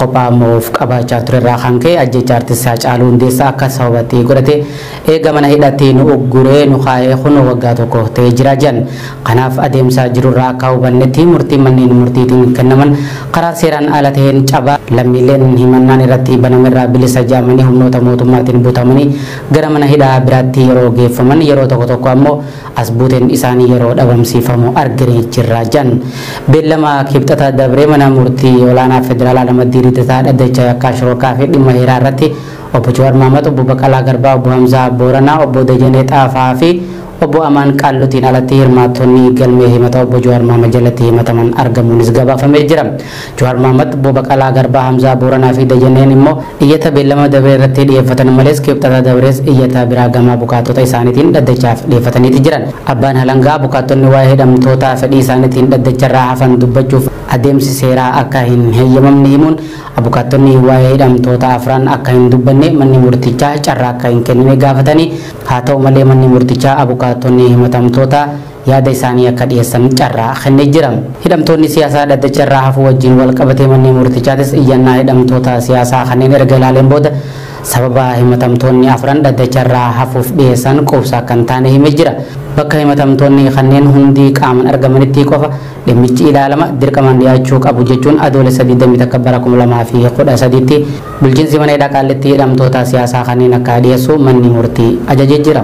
Kophaa moof qabaachaa turerraa kan ka'e ajjecha artist Haacaaluu Hundeessaa akka sababatti godhate eega mana hidhatti nu ugguree nu kaa'ee kun waggaa tokko ta'ee jira jedhan. Kanaaf adeemsa jirurraa akka hubannetti murtiin manneen murtiitiin kennaman karaa seeraan ala ta'een cabaa lammiileen himannaan irratti banamerraa bilisa jedhamanii humnoota mootummaatiin butamanii gara mana hidhaa biraatti yeroo geeffaman yeroo tokko tokko ammoo as buuteen isaanii yeroo dhabamsiifamu arginee jirra jedhan. Beellama kibxata dabree mana murtii olaanaa federaalaa Ramaddii Lidataa dhaddacha yakkaa shororkaa fi dhimma heeraa irratti obbo Jawaar Mahaammad, obbo Baqqalaa Garbaa, obbo Hamzaa Booranaa, obbo Dajanee Xaafaa fi obbo Amaan Qaallutiin alatti hirmaattonni galmee himata obbo Jawaar Mahaammad jalatti himataman argamuunis gabaafamee jira. Jawaar Mahaammad, obbo Baqqalaa Garbaa, Hamzaa Booranaa fi Dajaneen immoo iyyata beellama dabree irratti dhiyeeffatan malees kibxata dabrees iyyata biraa gama bukaattota isaaniitiin dhaddachaaf dhiyeeffataniiti jiran. Abbaan halangaa bukaattonni waa'ee hidhamtoota fedhii isaaniitiin dhaddacharraa hafan dubbachuuf adeemsi seeraa akka hin heeyyamamne himuun abukaattonni waa'ee hidhamtoota afran akka hin dubbanne manni murtichaa carraa akka hin kennine gaafatanii, haa ta'u malee manni murtichaa abukaattonni himatamtoota yaada isaanii akka dhiyeessan carraa kennee jira. Hidhamtoonni siyaasaa dhaddacharraa hafuu wajjin wal qabatee manni murtichaatis iyyannaa hidhamtoota siyaasaa kanneen erga ilaaleen booda sababa himatamtoonni afran dhaddacharraa hafuuf dhiyeessan quubsaa kan taane himee jira. Bakka himatamtoonni kanneen hundi qaaman argamanitti qofa dhimmichi ilaalama dirqamaan dhiyaachuu qabu jechuun adoolessa 21 bara 2013tti bulchiinsi mana hidhaa Qaallitti hidhamtoota siyaasaa kanneen akka dhiyeessu manni murtii ajajee jira.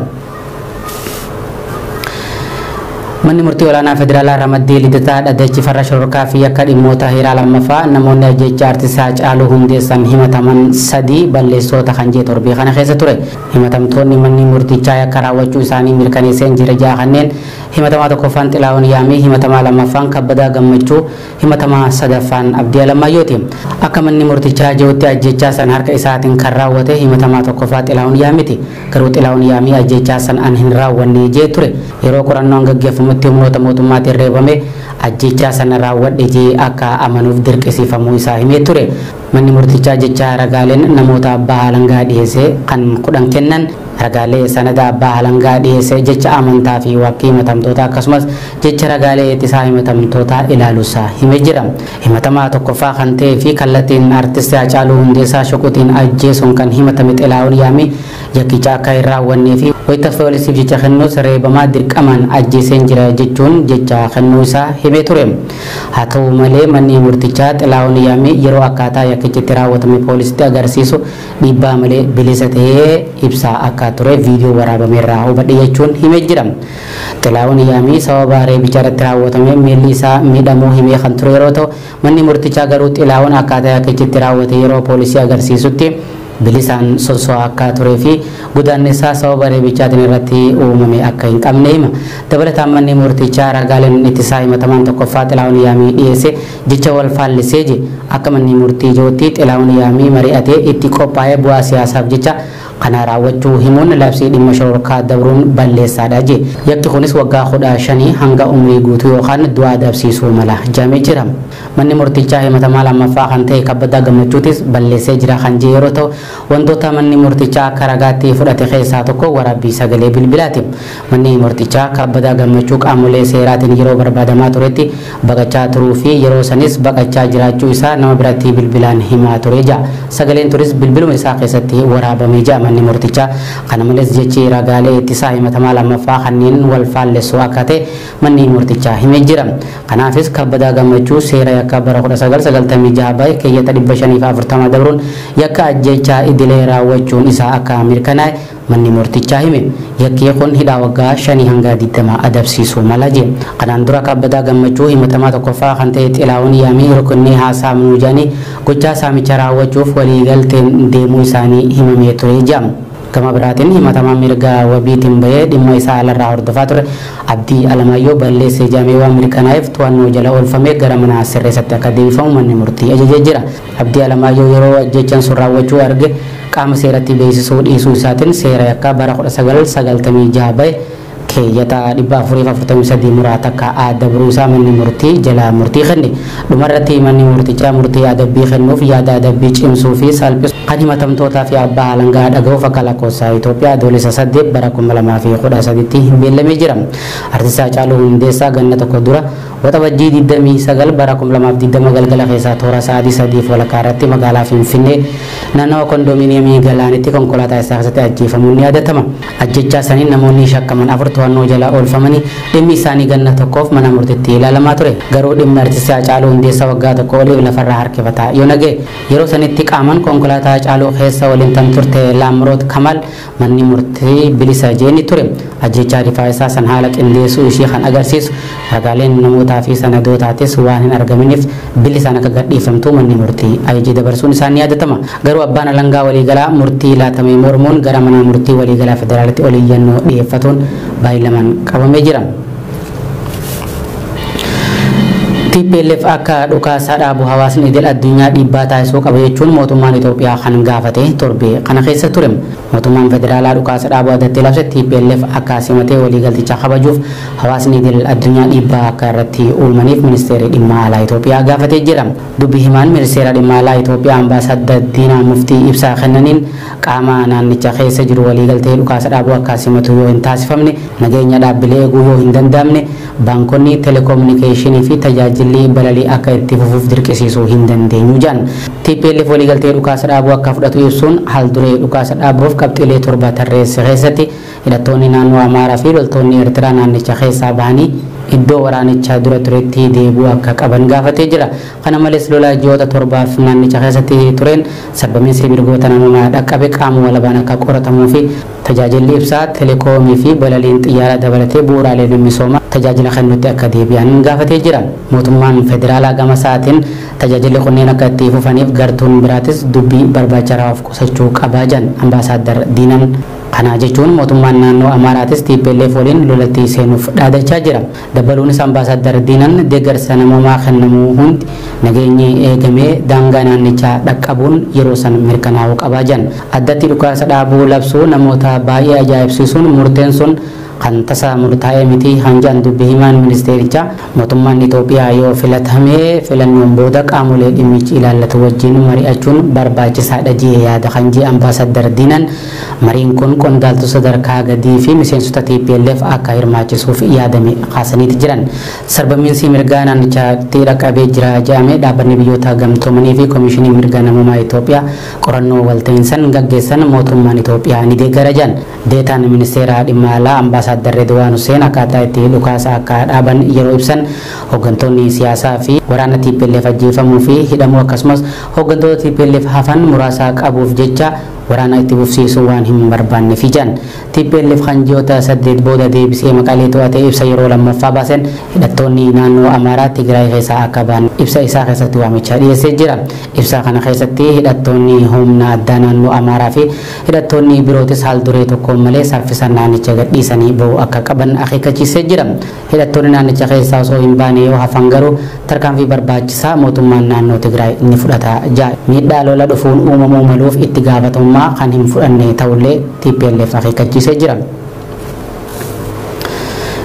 Manni murtii olaanaa federaalaa Ramaddii Lidataa dhaddachi farra shororkaa fi yakka dhimmoota heeraa lammaffaa namoonni ajjecha artist Haacaaluu Hundeessan himataman 3 balleessoota kan jee torbee kana keessa ture. Himatamtoonni manni murtichaa yakka raawwachuu isaanii mirkaneesseen jira ja'a kanneen himatamaa tokkoffaan Xilaa'oon Yaamii, himatamaa lammaffaan Kabbadaa Gammachuu, himatamaa sadaffaan Abdii Alammaayyooti. Akka manni murtichaa jirutti ajjechaa san harka isaatiin kan raawwate himatamaa tokkoffaa Xilaa'oon Yaamiti. Garuu Xilaa'oon Yaamii ajjechaa san an hin raawwanne jee ture. Yeroo qorannoon gaggeeffamutti humnoota mootummaatiin reebame ajjechaa sana raawwadhe jee akka amanuuf dirqisiifamuu isaa himee ture. Manni murtichaa jecha ragaaleen namoota abbaa alangaa dhiyeesse kan 10 kennan ragaalee sanada abbaa alangaa dhiyeesse jecha amantaa fi wakkii himatamtoota akkasumas jecha ragaalee ittisaa himatamtoota ilaaluusaa himee jira. Himatamaa tokkoffaa kan ta'ee fi kallattiin artist Haacaaluu Hundeessaa Shuqutiin ajjeesuun kan himatame Xilaa'oon Yaamii yakkicha akka hin raawwannee fi wayita poolisiif jecha kennuus reebamaa dirqamaan ajjeeseen jira jechuun jecha kennuu isaa himee ture. Haa ta'u malee manni murtichaa Xilaa'oon Yaamii yeroo akkaataa yakkichi raawwatame poolisitti agarsiisu dhiibbaa malee bilisa ta'ee ibsaa akka ture viidiyoo waraabameerraa hubadhe jechuun himee jira. Xilaa'oon Yaamii sababa reebicha irratti raawwatame miilli isaa miidhamuu himee kan ture yeroo ta'u manni murtichaa garuu Xilaa'oon akkaataa yakkichi raawwate yeroo poolisii agarsiisutti bilisaan sosso'aa akka turee fi godaanni isaa sababa reebichaatiin irratti uumame akka hin qabne hima. Dabalataan manni murtichaa ragaaleen ittisaa himatamaan tokkoffaa Xilaa'oon Yaamii dhiyeesse jecha wal faallisee je akka manni murtii jirutti Xilaa'oon Yaamii mari'atee itti qophaa'ee bu'aa siyaasaaf jecha kana raawwachuu himuun labsii dhimma shororkaa dabruun balleessaadha je. Yakki kunis waggaa 15 hanga umrii guutuu yookaan du'aa adabsiisuu mala jedhamee jira. Manni murtichaa himatamaa lammaffaa kan ta'e Kabbadaa Gammachuutis balleessee jira kan jee yeroo ta'u wantoota manni murtichaa akka ragaatti fudhate keessaa tokko waraabbii sagalee bilbilaati. Manni murtichaa Kabbadaa Gammachuu qaamolee seeraatiin yeroo barbaadamaa turetti baqachaa turuu fi yeroo sanis baqachaa jiraachuu isaa nama biratti bilbilaan himaa ture ja'a. Sagaleen turis bilbiluma isaa keessatti waraabamee ja'a manni murtichaa. Kana malees jechi ragaalee ittisaa himatamaa lammaffaa kanneen wal faallessu akka ta'e manni murtichaa himee jira. Kanaafis Kabbadaa Gammachuu seera yakka bara 1996 bahe keeyyata 540 dabruun yakka ajjechaa idilee raawwachuun isaa akka mirkanaa'e manni murtichaa hime. Yakki kun hidhaa waggaa 5 hanga 20 adabsiisuu mala je. Kanaan dura Kabbadaa Gammachuu himatamaa tokkoffaa kan ta'e Xilaa'oon Yaamii rukunnee haasaa Muujanii gochaa saamicha raawwachuuf waliigalteen deemuu isaanii himamee ture jedhama. Gama biraatiin himatamaa mirga wabiitiin bahee dhimma isaa alarraa hordofaa ture Abdii Alamaayyoo balleessee jedhamee waan mirkanaa'eef to'annoo jala oolfamee gara mana sirreessatti akka deebifamu manni murtii ajajee jira. Abdii Alamaayyoo yeroo ajjechaan sun raawwachuu arge qaama seeratti beeksisuu dhiisuu isaatiin seera yakkaa bara 1996 bahe Keeyyata 443 muraata akka adda isaa manni murtii jala murtii kenne. Dhumarratti manni murtichaa murtii adabbii kennuuf yaada adabbii cimsuu fi salphisuu kan himatamtootaa fi abbaa alangaa dhaga'uuf akka lakkoofsa Itoophiyaa Adoolessa 8 bara 2013tti beellamee jira. Artist Haacaaluu Hundeessaa ganna tokko dura Waxabajjii 29 bara 2020 galgala keessaa toora sa'aatii 3:30 irratti magaalaa Finfinnee naannawa kondominiyeemii Galaanitti konkolaataa isaa keessatti ajjeefamuun ni yaadatama. Ajjechaa saniin namoonni shakkaman 4 to'annoo jala oolfamanii dhimmi isaanii ganna tokkoof mana murtiitti ilaalamaa ture. Garuu dhimmi Artist Haacaaluu Hundeessaa waggaa tokko oliif lafarraa harkifataa yoo naga'e yeroo sanitti qaaman konkolaataa Haacaaluu keessa waliin tan turte Laamroot Kamal manni murtii bilisa jeeni ture. Ajjechaa rifaa isaa san haala qindeessuu ishii kan agarsiisu ragaaleen namootaa fi sanadootaatis waan hin argaminiif bilisaan akka gadhiifamtu manni murtii ajajii dabarsuun isaan ni yaadatama. Garuu abbaan alangaa waliigalaa murtii laatamee mormuun gara mana murtii waliigalaa federaalitti ol iyyannoo dhiyeeffatuun baay'ilamaan qabamee jira. TPLF akka dhukaasaa dhaabu hawaasni idil addunyaa dhiibbaa taasisuu qaba jechuun mootummaan Itoophiyaa kan gaafate torbe kana keessa ture. Mootummaan federaalaa dhukaasa dhaabuu addatti labse TPLF akka simatee waliigalticha kabajuuf hawaasni idil addunyaa dhiibbaa akka irratti uumaniif ministeerri dhimma alaa Itoophiyaa gaafatee jira. Dubbi himaan ministeera dhimma alaa Itoophiyaa Ambaasaddar Diinaa Muftii ibsaa kennaniin qaama naannicha keessa jiru waliigaltee dhukaasa dhaabuu akka simatu yoo hin taasifamne, nageenya dhaabbilee eeguu yoo hin danda'amne, baankonni teleekoominikeeshinii fi tajaajilli balalii akka itti fufuuf dirqisiisuu hin dandeenyu jedhan. TPLF waliigaltee dhukaasa dhaabuu akka fudhatu ibsuun haal duree dhukaasa dhaabuuf qabxiilee 7 tarreesse keessatti hidhattoonni naannoo Amaaraa fi loltoonni Eertiraa naannicha keessaa bahanii iddoo waraanichaa dura turetti deebi'uu akka qaban gaafatee jira. Kana malees lola ji'oota 7 naannicha keessatti tureen sarbamiinsi mirgoota namoomaa dhaqqabe qaama walabaan akka qoratamuu fi tajaajilli ibsaa teleekoomii fi balaliin xiyyaaraa dabalatee bu'uuraalee misoomaa tajaajila kennuutti akka deebi'an gaafatee jira. Mootummaan federaalaa gama isaatiin tajaajilli kunneen akka itti fufaniif gartuun biraatis dubbii barbaachisaa of qusachuu qabaa jedhan Ambaasaddar Diinaan. Kana jechuun mootummaan naannoo Amaaraatis TPLF waliin lolatti seenuuf dhaadachaa jira. Dabaluunis Ambaasaddar Diinaan deeggarsa namoomaa kennamuu hundi nageenyi eegamee daangaa naannichaa dhaqqabuun yeroo san mirkanaa'uu qabaa jedhan. Addatti dhukaasa dhaabuu labsuu namoota baay'ee ajaa'ibsiisuun murteen sun kan tasa murtaa'ee miti hanjaan dubbi himaan ministeerichaa mootummaan Itoophiyaa yoo filatamee filannoon booda qaamolee dhimmichi ilaallatu wajjin mari'achuun barbaachisaadha jee yaada kan jee Ambaasaddar Diinaan mariin kun qondaaltota sadarkaa gadii fi miseensota TPLF akka hirmaachisuuf yaadame kaasaniiti jiran. Sarbamiinsi mirgaa naannichaatti dhaqqabee jira jedhame dhaabbanni biyyoota gamtoomanii fi koomishinii mirga namummaa Itoophiyaa qorannoo walta'iinsan gaggeessan mootummaan Itoophiyaa ni deeggara jedhan. Deetaan ministeera dhimma alaa Ambaasaddar Redwaan Hussein akkaataa itti dhukaasa akka dhaaban yeroo ibsan hooggantoonni siyaasaa fi waraana TPLF ajjeefamuu fi hidhamuu akkasumas hooggantoota TPLF hafan muraasa qabuuf jecha waraana itti fufsiisuu waan hin barbaanneef jedhan. TPLF kan ji'oota 8 booda deebisee Maqalee to'atee ibsa yeroo lammaffaa baaseen hidhattoonni naannoo Amaaraa Tigraay keessaa akka ba'an ibsa isaa keessatti waamicha dhiyeessee jira. Ibsa kana keessatti hidhattoonni humna addaa naannoo Amaaraa fi hidhattoonni birootis haal duree tokkoon malee saffisa naannicha gadhiisanii ba'uu akka qaban akeekkachiisee jira. Hidhattoonni naannicha keessaa osoo hin baane yoo hafan garuu tarkaanfii barbaachisaa mootummaan naannoo Tigraay ni fudhata jedha. Miidhaa lola dhufuun uumamuu maluuf itti gaafatamummaa kan hin fudhanne ta'ullee TPLF akeekkachiisee jira.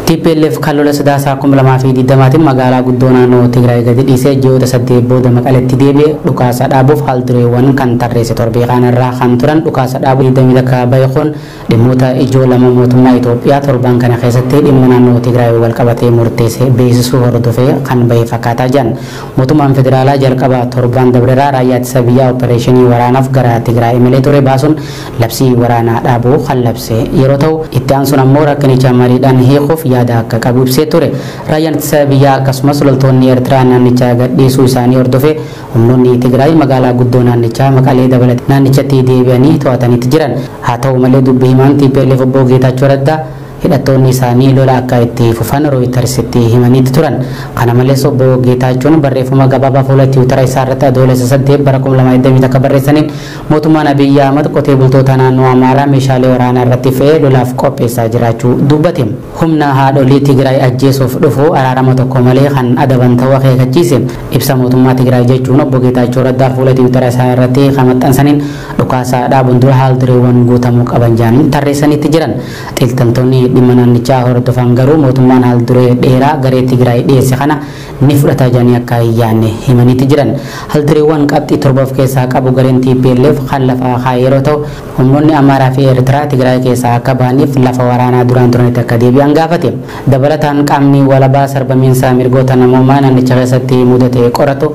TPLF kan lola sadaasaa 2020 magaalaa guddoo naannoo Tigraay gadi dhiisee ji'oota 8 booda Maqaleetti deebi'e dhukaasa dhaabuuf haal dureewwan kan tarreesse torbee kanarraa kan turan dhukaasa dhaabuu 21 baay'oon dhimmoota ijoo lama mootummaa Itoophiyaa torban kana keessatti dhimma naannoo Tigraay wal qabatee murteesse beeksisuu hordofee kan bahe fakkaataa jiran. Mootummaan federaalaa jalqaba torban dabreeraa raayyaa ittisa biyyaa opereeshinii waraanaaf gara Tigraay imalee ture baasuun labsii waraanaa dhaabuu kan labse yeroo ta'u itti aansuun ammoo rakkinicha mariidhaan hiikuuf yaada akka qabu ibsee ture. Raayyaan ittisa biyyaa akkasumas loltoonni Eertiraa naannichaa gadhiisuu isaanii hordofee humnoonni Tigraay magaalaa guddoo naannichaa Maqalee dabalatee naannichatti deebi'anii to'ataniitti jiran. Haa ta'u malee dubbi himaan TPLF obbo Geetaachoo Raddaa hidhattoonni isaanii lola akka itti fufan Rooyitersitti himaniitti turan. Kana malees obbo Geetaachoon barreeffama gabaabaa fuula Tiwutara isaa irratti Adoolessa 8 bara 2021 barreessaniin mootummaan Abiyyi Ahmad qotee bultoota naannoo Amaaraa meeshaalee waraanaa irratti fe'ee lolaaf qopheessaa jiraachuu dubbate. Humna haadholii Tigraay ajjeesuuf dhufu araarama tokko malee kan adaban ta'uu akeekkachiise. Ibsa mootummaa Tigraay jechuun obbo Geetaachoo Raddaa fuula Tiwutara isaa irratti kan maxxansaniin dhukaasa dhaabuun dura haal dureewwan guutamuu qaban jedhanii tarreessaniitti jiran. Xiinxaltoonni dhimma naannichaa hordofan garuu mootummaan haal duree dheeraa garee Tigraay dhiyeesse kana ni fudhata jedhanii akka hin yaadne himaniiti jiran. Haal dureewwan qabxii 7 of keessaa qabu gareen TPLF kan lafa kaa'e yeroo ta'u humnoonni Amaaraa fi Eertiraa Tigraay keessaa akka bahaniif lafa waraanaa duraan turanitti akka deebi'an gaafate. Dabalataan qaamni walabaa sarbamiinsa mirgoota namoomaa naannicha keessatti mudate qoratu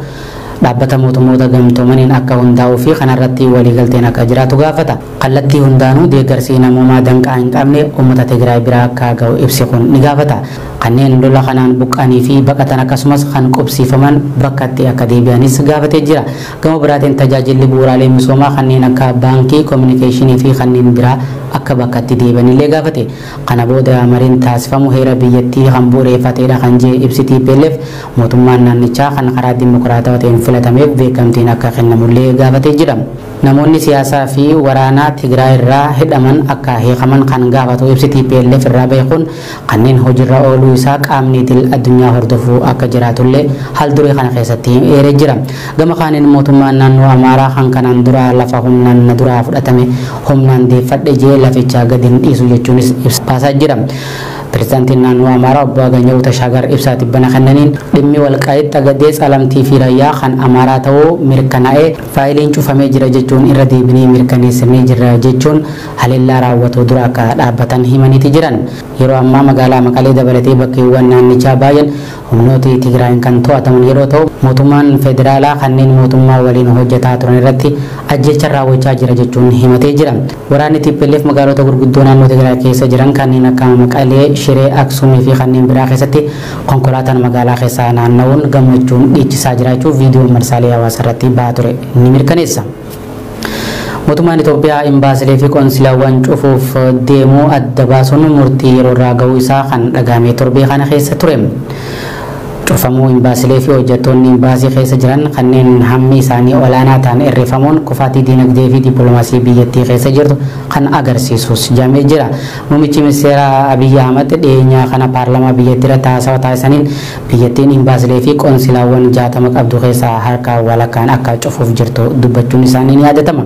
dhaabbata mootummoota gamtoomaniin akka hundaa'uu fi kanarratti waliigalteen akka jiraatu gaafata. Kallattii hundaanuu deeggarsi namoomaa danqaa hin qabne uummata Tigraay biraa akka ga'u ibsi kun ni gaafata. Kanneen lola kanaan buqqa'anii fi baqatan akkasumas kan qubsiifaman bakkatti akka deebi'anis gaafatee jira. Gama biraatiin tajaajilli bu'uuraalee misoomaa kanneen akka baankii, koominikeeshinii fi kanneen biraa akka bakkatti deebi'anillee gaafate. Kana booda mariin taasifamu heera biyyattii kan bu'uureeffatedha kan jee ibsi TPLF mootummaan naannichaa kan karaa dimokiraatawaa ta'een filatameef beekamtiin akka kennamullee gaafatee jira. Namoonni siyaasaa fi waraanaa Tigraay irraa hidhaman akka hiikaman kan gaafatu ibsi TPLF irraa bahe kun kanneen hojiirra ooluu isaa qaamni idil addunyaa hordofuu akka jiraatullee haal duree kana keessatti eeree jira. Gama kaaniin mootummaan naannoo Amaaraa kan kanaan dura lafa humnaan na duraa fudhatame humnaan deeffadhe jee lafichaa gadi hin dhiisu jechuunis ibsa baasaa jira. Pireezidaantiin naannoo Amaaraa obbo Aganyahu Tashaagar ibsaa tibbana kennaniin dhimmi Walqaayitti Xagadee Tsalamtii fi Raayyaa kan Amaaraa ta'uu mirkanaa'ee faayiliin cufamee jira jechuun irra deebinee mirkaneessinee jirra jechuun haleellaa raawwatu dura akka dhaabbatan himaniiti jiran. Yeroo ammaa magaalaa Maqalee dabalatee bakkeewwan naannichaa baay'een humnoota Tigraayin kan to'ataman yeroo ta'u mootummaan federaalaa kanneen mootummaa waliin hojjetaa turan irratti ajjeecha raawwachaa jira jechuun himatee jira. Waraanni TPLF magaalota gurguddoo naannoo Tigraay keessa jiran kanneen akka Maqalee, Shiree, Aksumii fi kanneen biraa keessatti konkolaataan magaalaa keessaa naanna'uun gammachuun dhiichisaa jiraachuu viidiyoo marsaalee hawaasaa irratti ba'aa ture ni mirkaneessa. Mootummaan Itoophiyaa imbaasilee fi qoonsilaawwan cufuuf deemuu adda baasuun murtii yeroo irraa ga'uu isaa kan dhagahame torbee kana keessa ture. Cufamuu imbaasilee fi hojjettoonni imbaasii keessa jiran kanneen hammi isaanii olaanaa ta'an irreeffamuun kufaatii diinagdee fi dippiloomaasii biyyattii keessa jirtu kan agarsiisus jedhamee jira. Muummichi ministeeraa Abiyyi Ahmad dhiyeenyaa kana paarlaamaa biyyattii irratti haasawa taasisaniin biyyattiin imbaasilee fi qoonsilaawwan 60 qabdu keessaa harka walakkaan akka cufuuf jirtu dubbachuun isaanii ni yaadatama.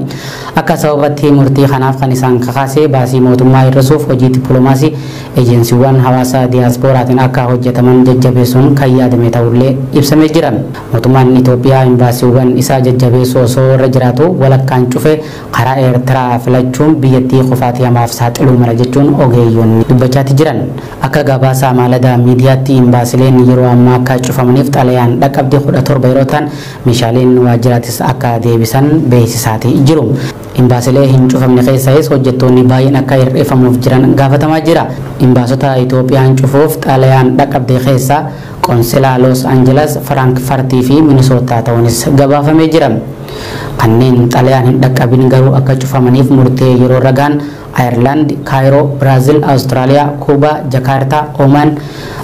Akka sababatti murtii kanaaf kan isaan kakaase baasii mootummaa hir'isuuf hojii dippiloomaasii ejensiiwwan hawaasaa diyaaspooraatiin akka hojjetaman jajjabeessuun kan yaadame ta'ullee ibsamee jira. Mootummaan Itoophiyaa imbaasiiwwan isaa jajjabeessuu osoo irra jiraatu walakkaan cufe karaa Eertiraa filachuun biyyattii kufaatii hamaaf saaxiluu mala jechuun ogeeyyoonni dubbachaati jiran. Akka gabaasa maaladaa miidiyaatti imbaasileen yeroo ammaa akka cufamaniif xalayaan dhaqqabdee 17 yeroo ta'an meeshaaleen waajjiraatis akka deebisan beeksisaati jiru. Imbaasilee hin cufamne keessaayis hojjettoonni baay'een akka hir'ifamuuf jiran gaafatamaa jira. Imbaasota Itoophiyaan cufuuf xalayaan dhaqqabdee keessaa qoonsilaa Los Angeles, Firaankifartii fi Minisootaa ta'uunis gabaafamee jira. Kanneen xalayaan hin dhaqqabin garuu akka cufamaniif murtee yeroo ragaan Ayerlaand, Kaayiroo, Biraazil, Awustiraaliyaa, Kuubaa, Jakaartaa, Oman,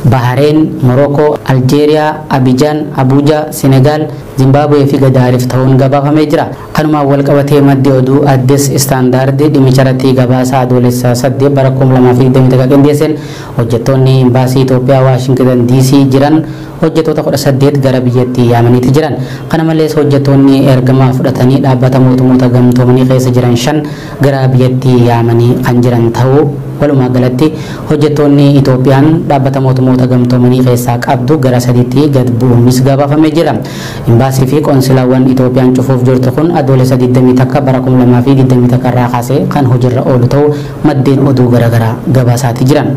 Bahareen, Morookoo, Aljeeriyaa, Abijaan, Abuujaa, Senegaal, Zimbaabuwee fi Gadaariif ta'uun gabaafamee jira. Kanumaan wal qabatee maddi oduu Addis Istaandaardi dhimmicha irratti gabaasa adoolessa 8 bara 2021 qindeesseen hojjettoonni imbaasii Itoophiyaa Waashingitan DC jiran hojjettoota 18 gara biyyattii yaamaniiti jiran. Kana malees hojjettoonni ergama fudhatanii dhaabbata mootummoota gamtoomanii keessa jiran 5 gara biyyattii yaamanii kan jiran ta'uu walumaa galatti hojjettoonni Itoophiyaan dhaabbata mootummoota gamtoomanii keessaa qabdu gara 3tti gad bu'uunis gabaafamee jira. Imbaasii fi qoonsilaawwan Itoophiyaan cufuuf jirtu kun adoolessa 21 bara 2021 irraa kaasee kan hojiirra oolu ta'uu maddeen oduu garaagaraa gabaasaati jiran.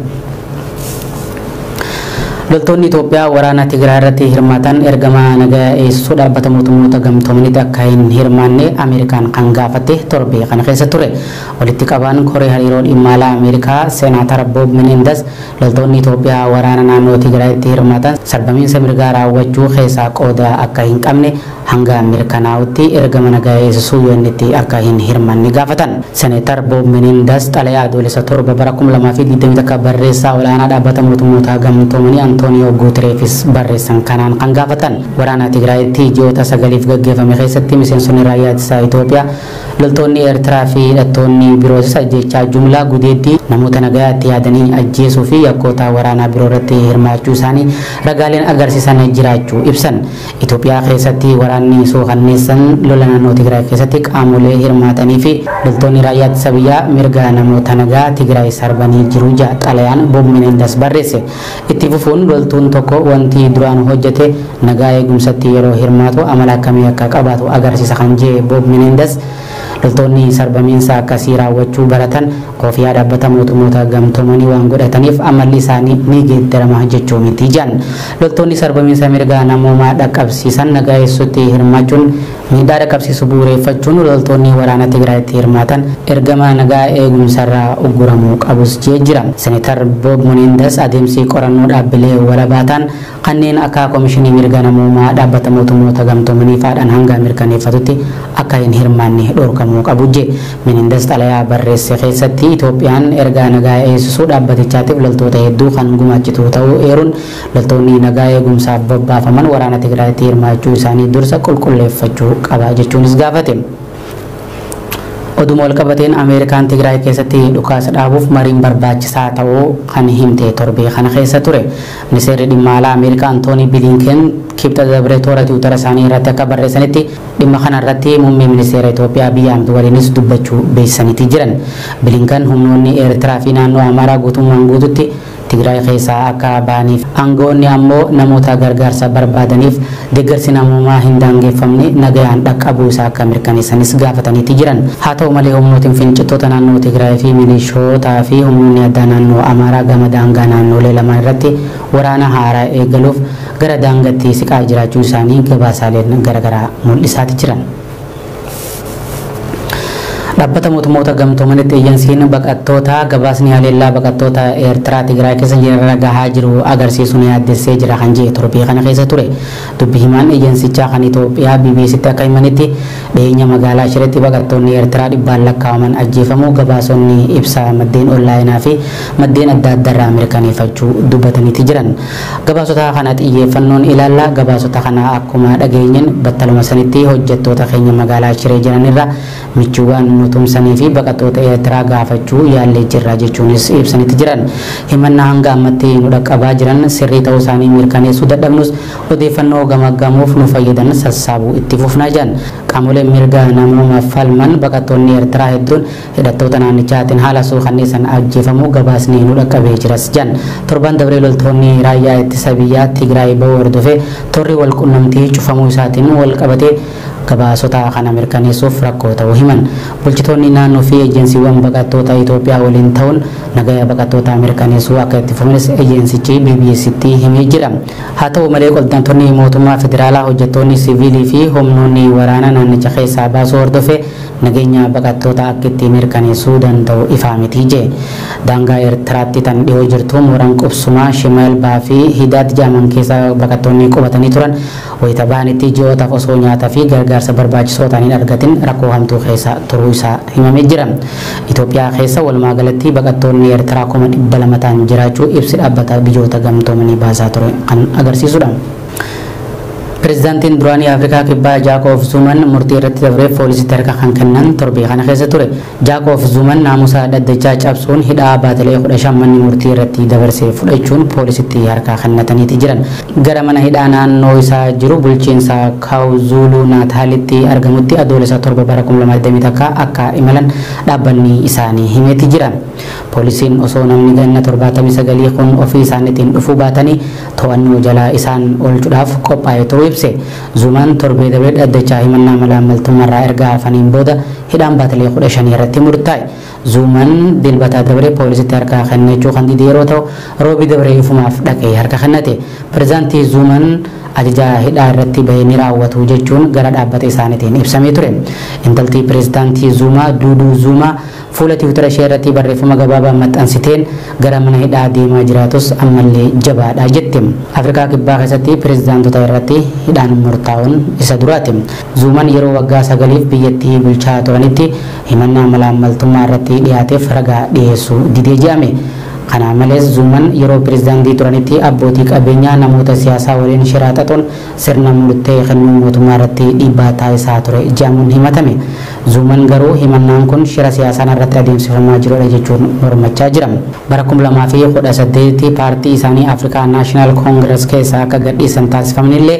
Loltoonni Itoophiyaa waraana Tigraay irratti hirmaatan ergama nagaa eegsisuu dhaabbata mootummoota gamtoomaniitti akka hin hirmaanne Ameerikaan kan gaafatte torbee kana keessa ture. Walitti qabaan koree hariiroo dhimma alaa Ameerikaa Seenaatar Boob Menendez loltoonni Itoophiyaa waraana naannoo Tigraayitti hirmaatan sarbamiinsa mirgaa raawwachuu keessaa qooda akka hin qabne hanga mirkanaa'utti ergama nagaa eegsisuu UN'tti akka hin hirmaanne gaafatan. Seenaatar Boob Menendez xalayaa adoolessa 7 bara 2021 barreessaa olaanaa dhaabbata mootummoota gamtoomanii Antooniyoo Guutereefis barreessan kanaan kan gaafatan. Waraana Tigraayitti ji'oota 9 gaggeeffame keessatti miseensonni raayyaa ittisaa Itoophiyaa loltoonni Eertiraa fi hidhattoonni biroosis ajjeechaa jumlaa gudeeddii namoota nagayaatti yaadanii ajjeesuu fi yakkoota waraanaa biroo irratti hirmaachuu isaanii ragaaleen agarsiisan jiraachuu ibsan. Itoophiyaa keessatti waraanni waraanni suukanneessan lola naannoo Tigraay keessatti qaamolee hirmaatanii fi loltoonni raayyaa ittisa biyyaa mirga namoota nagaa Tigraay sarbanii jiru jedha xalayaan Bob Menendez barreesse. Itti fufuun loltuun tokko wanti duraan hojjete nagaa eegumsatti yeroo hirmaatu amala akkamii akka qabaatu agarsiisa kan jedhe Bob Menendez, loltoonni sarbamiinsa akkasii raawwachuu baratan koofiyaa dhaabbata mootummoota gamtoomanii waan godhataniif amalli isaanii ni geeddarama jechuu miti jedhan. Loltoonni sarbamiinsa mirga namoomaa dhaqqabsiisan nagaa eessutti hirmaachuun miidhaa dhaqqabsiisu bu'uureffachuun loltoonni waraana Tigraayitti hirmaatan ergama nagaa eegumsarraa ugguramuu qabus jee jira. Seneetar Bob Menendez adeemsi qorannoo dhaabbilee walabaataan kanneen akka Komishinii Mirga Namoomaa dhaabbata mootummoota gamtoomanii faadhaan hanga mirkaneeffatutti akka hin hirmaanne dhorkamuu qabu jee. Menendez xalayaa barreesse keessatti Itoophiyaan ergaa nagaa eegsisuu dhaabbatichaatiif loltoota hedduu kan gumaachitu ta'uu eeruun, loltoonni nagaa eegumsaaf bobbaafaman waraana Tigraayitti hirmaachuu isaanii dursa qulqulleeffachuu qaba jechuunis gaafate. Oduma walqabateen, Ameerikaan Tigraay keessatti dhukaasa dhaabuuf mariin barbaachisaa ta'uu kan himte torbee kana keessa ture. Ministeerri dhimma alaa Ameerikaa Antoonii Bilinken Kibxa dabree toora Tiwutara isaanii irratti akka barreessanitti, dhimma kana irratti muummee ministeera Itoophiyaa Abiy Ahmed waliinis dubbachuu beeksisaniiti jiran. Bilinken humnoonni Eertiraa fi naannoo Amaaraa guutummaan guututti Tigraay keessaa akka ba'aniif, aangawoonni ammoo namoota gargaarsa barbaadaniif deeggarsi namoomaa hin daangeffamne nagayaan dhaqqabuu isaa akka mirkaneessanis gaafataniiti jiran. Haa ta'u malee, humnootiin finciltoota naannoo Tigraay fi milishootaa fi humnoonni addaa naannoo Amaaraa gama daangaa naannolee lamaan irratti waraana haaraa eegaluuf gara daangaatti siqaa jiraachuu isaanii gabaasaaleen garaagaraa mul'isaati jiran. Dhaabbata mootummoota gamtoomanitti eejensiin baqattoota gabaasni haleellaa baqattoota Eertiraa Tigraay keessa jiran gahaa jiru agarsiisuun yaaddessee jira kan jedhe torbee kana keessa ture. Dubbi himaan eejensichaa kan Itoophiyaa BBCtti akka himanitti, dhiyeenya magaalaa Shireetti baqattoonni Eertiraa dhibbaan lakkaa'aman ajjeefamuu gabaasonni ibsa maddeen onlaayinaa fi maddeen adda addaarraa mirkaneeffachuu dubbataniiti jiran. Gabaasota kana xiyyeeffannoon ilaalla. Gabaasota kana akkuma dhageenyeen battaluma sanitti hojjettoota keenya magaalaa Shiree jiranirra michuuwwan nu tumsanii fi baqattoota Eertiraa gaafachuu yaallee jirra jechuunis ibsanitti jiran. Himannaa hanga ammatti nu dhaqqabaa jiran sirrii ta'uu isaanii mirkaneessuu dadhabnus, odeeffannoo gamaggamuuf nu fayyadan sassaabuu itti fufnaa jiran. Qaamoleen mirga namoomaaf falman baqattoonni Eertiraa hedduun hidhattoota naannichaatiin haala suukanneessan ajjeefamuu gabaasni nu dhaqqabee jiras jedhan. Torban dabree loltoonni raayyaa ittisa biyyaa Tigraay bahuu hordofee torri wal qunnamtii cufamuu isaatiin wal qabatee gabaasota kana mirkaneessuuf rakkoo ta'uu himan. Bulchitoonni naannoo fi ejensiiwwan baqattoota Itoophiyaa waliin ta'uun nagaya baqattoota mirkaneessuu akka itti fufanis ejensichi BBCtti himee jira. Haa ta'u malee, qondaaltonni mootummaa federaalaa hojjettoonni siviilii fi humnoonni waraanaa naannicha keessaa baasuu hordofee nageenya baqattoota akka itti mirkaneessuu danda'u ifaa miti jee. Daangaa Eertiraatti tan dhiyoo jirtu mooraan qubsumaa Shimalbaa fi Hidaat jaaman keessa baqattoonni qubatanii turan wayita bahanitti ji'ootaaf osoo nyaataa fi gargaarsa barbaachisoo ta'an hin argatin rakkoo hamtuu keessa turuu isaa himamee jira. Itoophiyaa keessa walumaa galatti baqattoonni Eertiraa 200,000 ta'an jiraachuu ibsi dhaabbata biyyoota gamtoomanii baasaa ture kan agarsiisudha. Pireezidaantiin duraanii Afrikaa Kibbaa Jaakoob Zuuman murtii irratti dabreef poolisitti harka kan kennan torbee kana keessa ture. Jaakoob Zuuman naamusa dhaddachaa cabsuun hidhaa baatilee 15 manni murtii irratti dabarsee fudhachuun poolisitti harka kennataniiti jiran. Gara mana hidhaa naannoo isaa jiru bulchiinsa Kaawuzuuluu Naataalitti argamutti Adoolessa 7 bara 2021 akka imalan dhaabbanni isaanii himeeti jira. Poolisiin osoo namni ganna 79 kun ofii isaaniitiin dhufuu baatanii to'annoo jalaa isaan oolchuudhaaf qophaa'ee turuu ibse. Zuumaan torbee dabree dhaddachaa himannaa malaammaltummaarraa erga hafaniin booda hidhaan baatilee 15 irratti murtaa'e. Zuumaan Dilbataa dabree poolisitti harka kennachuu kan dide yeroo ta'u, Roobii dabree ifumaaf dhaqee harka kennate. Pireezidaantii Zuumaan ajaja hidhaa irratti bahee ni raawwatu jechuun gara dhaabbata isaaniitiin ibsamee ture. Intalti pireezidaantii Zuumaa, Duuduu Zuumaa, fuula Tiwutara ishee irratti barreeffama gabaabaa maxxansiteen gara mana hidhaa deemaa jiraatus ammallee jabaadha jette. Afrikaa Kibbaa keessatti pireezidaantota irratti hidhaan murtaa'uun isa duraati. Zuumaan yeroo waggaa 9f biyyattii bulchaa turanitti himannaa malaammaltummaa irratti dhiyaateef ragaa dhiyeessuu didee jedhame. Kana malees, Zuuman yeroo pireezidaantii turanitti abbootii qabeenyaa namoota siyaasaa waliin shiraa xaxuun sirna murtee kennuu mootummaa irratti dhiibbaa taasisaa ture jedhamuun himatame. Zuuman garuu himannaan kun shira siyaasaa irratti adeemsifamaa jirudha jechuun mormachaa jira. Bara 2018 paartii isaanii Afrikaa Naashinaal Koongirees keessaa akka gadhiisan taasifamnillee